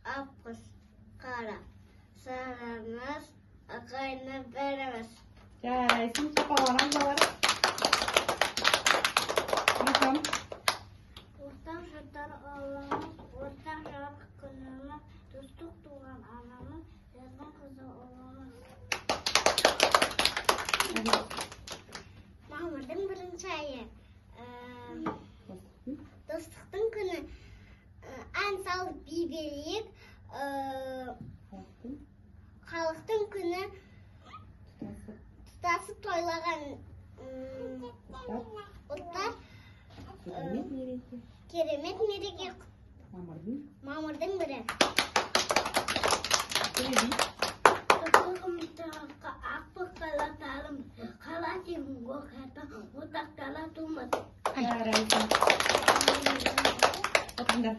Ақ, қара. Сарамыз, ағайыны бәріміз. Жарайсың, шапалаған балалар. Ислам. Ортақ жатар ауламыз, ортақ жарық күніміз, достық туған анамыз, жаздың қызы ұлымыз. Мамырдың бірінші айы. Достықтың күні. Ән салып би билейік. Халықтың күні, тұтасып тойлаған ұлттар. Керемет мереке. Керемет мереке. Мамырдың. Мамырдың бірі. Төле би. Ортақ дала тумыз. Жарайсың. Отырыңдар.